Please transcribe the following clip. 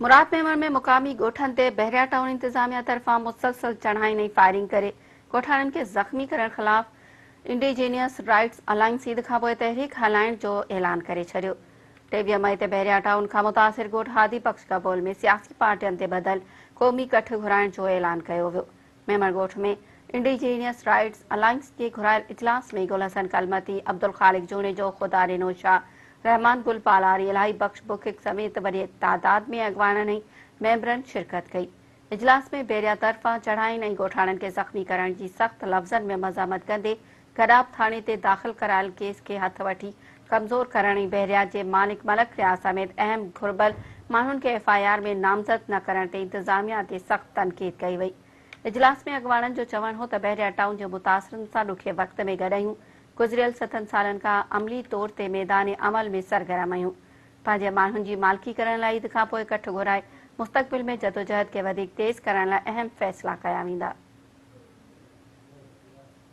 مراد ميمڻ ۾ مقامي ڳوٺن تي بحريا ٽائون انتظاميا طرفان مسلسل چڙهائين ۽ فائرنگ ڪري ڳوٺاڻن کي زخمي ڪرڻ خلاف انڊيجينيس رائٽس الائنس عيد کانپوء تحريڪ هلائڻ جو اعلان ڪري ڇڏيو. 23 مئي تي بحريا ٽائون کان متاثر ڳوٺ هادي بخش گبول ۾ سياسي پارٽين تي ٻڌل قومي ڪٺ گهرائڻ جو اعلان ڪيو ويو. ميمڻ ڳوٺ ۾ انڊيجينيس رائٽس الائنس جي گهرايل اجلاس ۾ گل حسن ڪلمتي، عبدالخالق جوڻيجو، خدا ڏنو شاهه، رحمان گل پالاري، الاهي بخش بکڪ سميت وڏي تعداد ۾ اڳواڻن ۽ ميمبرن شرڪت ڪئي. اجلاس ۾ بيريا طرفان چڙهائين ۽ ڳوٺاڻن کي زخمي ڪرڻ جي سخت لفظن ۾ مذمت ڪندي گڏاپ ٿاڻي تي داخل ڪرايل ڪيس کي هٿ وٺي ڪمزور ڪرڻ ۽ بحريا جي مالڪ ملڪ رياض سميت اهم گهربل ماڻهن کي ايف I R ۾ نامزد نه ڪرڻ تي انتظاميا تي سخت تنقيد ڪئي وئي. اجلاس ۾ اڳواڻن جو چوڻ هو ته بحريا ٽائون جي متاثرن سان ڏکي وقت ۾ گڏ آهيون، گذريل ستن سالن کان عملي طور تي ميدان عمل ۾ سرگرم آهيون، پنهنجي ماڻهن جي مالڪي ڪرڻ لاء عيد کانپوء ڪٺ گهرائي مستقبل ۾ جدوجهد کي وڌيڪ تيز ڪرڻ لاء اهم فيصلا ڪيا ويندا.